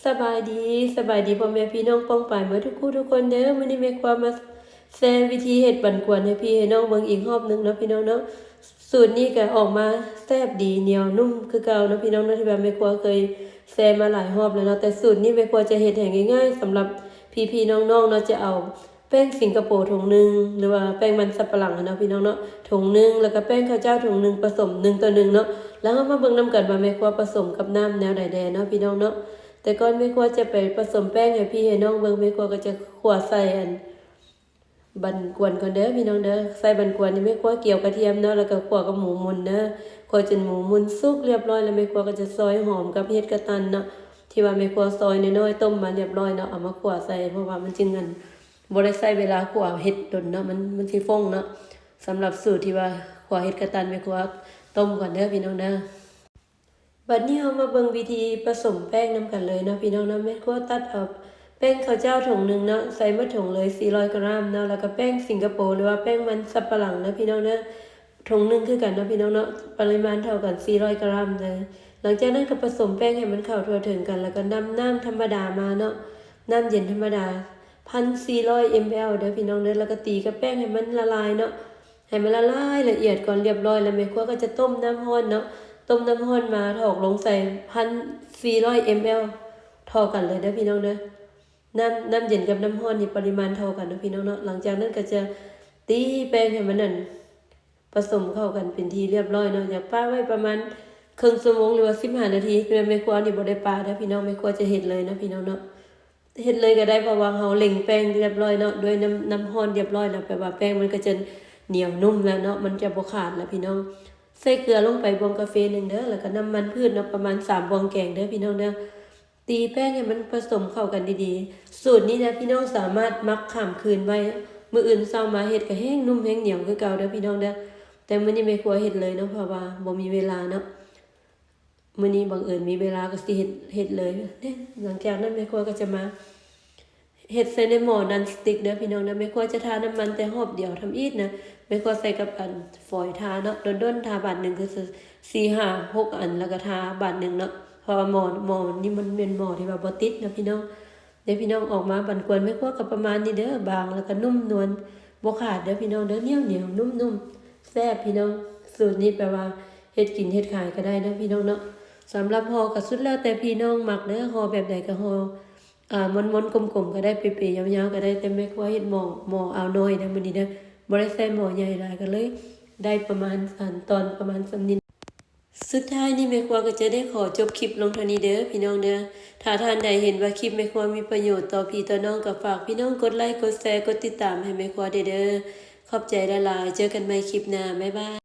ສະບາຍດີ ສະບາຍດີພໍ່ແມ່ພີ່ນ້ອງປ້ອງປາຍເໝິດທຸກຜູ້ທຸກຄົນເດີ. ມື້ນີ້ແມ່ຄົວມາແຊວິທີເຮັດບັນກວນໃຫ້ພີ່ໃຫ້ນ້ອງເບິ່ງອີກຮອບໜຶ່ງເນາະພີ່ນ້ອງເນາະ. ສູດນີ້ກະອອກມາແຊບດີ ໜຽວນຸ້ມຄືເກົ່າເນາະພີ່ນ້ອງເນາະ ທີ່ວ່າແມ່ຄົວເຄີຍແຊມາຫຼາຍຮອບແລ້ວເນາະ. ແຕ່ສູດນີ້ແມ່ຄົວຈະເຮັດໃຫ້ງ່າຍໆ ສຳລັບພີ່ໆນ້ອງໆເນາະ. ຈະເອົາ ແປ້ງສິງກະໂປຖົງໜຶ່ງ ຫຼືວ່າແປ້ງມັນສຳປະຫຼັງຫັ້ນເນາະພີ່ນ້ອງເນາະ ຖົງໜຶ່ງ ແລ້ວກະແປ້ງເຂົ້າຈ້າວຖົງໜຶ່ງ ປະສົມໜຶ່ງຕໍ່ໜຶ່ງເນາະ. ແລ້ວເຮົາມາເບິ່ງນຳກັນວ່າແມ່ຄົວປະສົມກັບນ້ຳແນວໃດແດ່ເນາະພີ່ນ້ອງເນາະ. ແຕ່ກ່ອນແມ່ຄົວຈະໄປປະສົມແປ້ງໃຫ້ພີ່ໃຫ້ນ້ອງເບິ່ງ ແມ່ຄົວກະຈະຂົ້ວໃສ່ອັນ ບັນກວນກ່ອນເດີພີ່ນ້ອງເດີ. ໃສ່ບັນກວນນີ້ແມ່ຄົວກຽວກະທຽມເນາະ ແລ້ວກະຂົ້ວກັບໝູໝຸ່ນເດີ. ຂົ້ວຈົນໝູໝຸ່ນສຸກລຽບຮ້ອຍແລ້ວ ແມ່ຄົວກະຈະຊອຍຫອມກັບເຫັດກະຕັນເນາະ ທີ່ວ່າແມ່ຄົວຊອຍນ້ອຍໆ ຕົ້ມມາລຽບຮ້ອຍເນາະ ເອົາມາຂົ້ວໃສ່ ເພາະວ່າມັນຈຶ່ງອັນ ບໍ່ໄດ້ໃຊ້ເວລາຂົ້ວເຫັດດົນເນາະ ມັນ ມັນຊິຟົ້ງເນາະ. ສຳລັບສູດທີ່ວ່າຂົ້ວເຫັດກະຕັນ ແມ່ຄົວຕົ້ມກ່ອນເດີພີ່ນ້ອງເດີ. ບັດນີ້ເຮົາມາເບິ່ງວິທີປະສົມແປ້ງນຳກັນເລີຍເນາະພີ່ນ້ອງເນາະ. ແມ່ຄົວຕັດເອົາແປ້ງເຂົ້າຈ້າວຖົງໜຶ່ງເນາະ ໃສ່ໝົດຖົງເລີຍ ສີ່ຮ້ອຍກຣາມເນາະ ແລ້ວກະແປ້ງສິງກະໂປ ຫຼືວ່າແປ້ງມັນສຳປະຫຼັງເນາະພີ່ນ້ອງເນາະ ຖົງໜຶ່ງຄືກັນເນາະພີ່ນ້ອງເນາະ. ປະລິມານເທົ່າກັນ ສີ່ຮ້ອຍກຣາມເດີ. ຫຼັງຈາກນັ້ນກະປະສົມແປ້ງໃຫ້ມັນເຂົ້າທົ່ວເຖິງກັນ ແລ້ວກະນຳນ້ຳທຳມະດາມາເນາະ ນ້ຳເຢັນທຳມະດາ ພັນສີ່ຮ້ອຍເອັມແອລເດີພີ່ນ້ອງເດີ. ແລ້ວກະຕີກັບແປ້ງໃຫ້ມັນລະລາຍເນາະ ໃຫ້ມັນລະລາຍລະອຽດກ່ອນລຽບຮ້ອຍ ແລ້ວແມ່ຄົວກະຈະຕົ້ມນ້ຳຮ້ອນເນາະ ຕົ້ມນ້ຳຮ້ອນມາຖອກລົງໃສ່ ພັນສີ່ຮ້ອຍເອັມແອລ ທໍ່ກັນເລີຍເດີພີ່ນ້ອງເດີ. ນ້ຳ ນ້ຳເຢັນກັບນ້ຳຮ້ອນນີ້ປະລິມານທໍ່ກັນເນາະພີ່ນ້ອງເນາະ. ຫຼັງຈາກນັ້ນກະຈະຕີແປ້ງໃຫ້ມັນນັ້ນ ປະສົມເຂົ້າກັນເປັນທີ່ລຽບຮ້ອຍເນາະ. ຢາກປະໄວ້ປະມານເຄິ່ງຊົ່ວໂມງ ຫຼືວ່າສິບຫ້ານາທີ ແມ່ຄົວນີ້ບໍ່ໄດ້ປະເດີພີ່ນ້ອງ ແມ່ຄົວຈະເຮັດເລີຍເນາະພີ່ນ້ອງເນາະ. ເຮັດເລີຍກະໄດ້ ເພາະວ່າເຮົາເລັງແປ້ງລຽບຮ້ອຍເນາະ ດ້ວຍນ້ຳ ນ້ຳຮ້ອນລຽບຮ້ອຍແລ້ວ ແປວ່າແປ້ງມັນກະຈະໜຽວນຸ້ມແລ້ວເນາະ ມັນຈະບໍ່ຂາດແລ້ວພີ່ນ້ອງ. ໃສ່ເກືອລົງໄປບ່ວງກາເຟໜຶ່ງເດີ ແລ້ວກະນ້ຳມັນພືດເນາະ ປະມານສາມບ່ວງແກງເດີພີ່ນ້ອງເດີ. ຕີແປ້ງໃຫ້ມັນປະສົມເຂົ້າກັນດີໆ. ສູດນີ້ນະພີ່ນ້ອງສາມາດໝັກຂ້າມຄືນໄວ້ ມື້ອື່ນເຊົ້າມາເຮັດກະແຮງນຸ້ມແຮງໜຽວຄືເກົ່າເດີພີ່ນ້ອງເດີ. ແຕ່ມື້ນີ້ແມ່ຄົວເຮັດເລີຍເນາະ ເພາະວ່າບໍ່ມີເວລາເນາະ. ມື້ນີ້ບັງເອີນມີເວລາກະຊິເຮັດ ເຮັດເລີຍເດ້. ຫຼັງຈາກນັ້ນແມ່ຄົວກະຈະມາເຮັດໃສ່ໃນໝໍ້ນອນສະຕິກເດີພີ່ນ້ອງເດີ. ແມ່ຄົວຈະທານ້ຳມັນແຕ່ຮອບດຽວທຳອິດນະ. ແມ່ຄົວໃສ່ກັບອັນຟອຍທາເນາະ ດົນໆ ທາບາດໜຶ່ງຄື ສີ່ ຫ້າ ຫົກອັນ ແລ້ວກະທາບາດໜຶ່ງເນາະ ເພາະວ່າໝໍ້ ໝໍ້ນີ້ມັນແມ່ນໝໍ້ທີ່ວ່າບໍ່ຕິດນະພີ່ນ້ອງ. ເດີພີ່ນ້ອງ ອອກມາບັນກວນແມ່ຄົວກະປະມານນີ້ເດີ ບາງ ແລ້ວກະນຸ້ມນວນ ບໍ່ຂາດເດີພີ່ນ້ອງເດີ ໜຽວໆ ນຸ້ມໆ ແຊບພີ່ນ້ອງ. ສູດນີ້ແປວ່າເຮັດກິນເຮັດຂາຍກະໄດ້ເນາະພີ່ນ້ອງເນາະ. ສຳລັບຫໍ່ກະສຸດແລ້ວແຕ່ພີ່ນ້ອງມັກເດີ ຫໍ່ແບບໃດກະຫໍ່ ອາ ມົນໆ ກົມໆ ກະໄດ້ ເປໆ ຍາວໆ ກະໄດ້ ແຕ່ແມ່ຄົວເຮັດໝໍ້ ໝໍ້ອ່າວນ້ອຍເດີມື້ນີ້ເດີ ບໍ່ໄດ້ໃສ່ໝໍ້ໃຫຍ່ຫຼາຍ ກະເລີຍໄດ້ປະມານ ອັນ ຕອນປະມານສ່ຳນີ້. ສຸດທ້າຍນີ້ແມ່ຄົວກະຈະໄດ້ຂໍຈົບຄລິບລົງເທົ່ານີ້ເດີພີ່ນ້ອງເດີ. ຖ້າທ່ານໃດເຫັນວ່າຄລິບແມ່ຄົວມີປະໂຫຍດຕໍ່ພີ່ຕໍ່ນ້ອງ ກະຝາກພີ່ນ້ອງກົດໄລ ກົດແຊ ກົດຕິດຕາມໃຫ້ແມ່ຄົວແດ່ເດີ. ຂອບໃຈຫຼາຍໆ ເຈີກັນໃໝ່ຄລິບໜ້າ ບາຍບາຍ.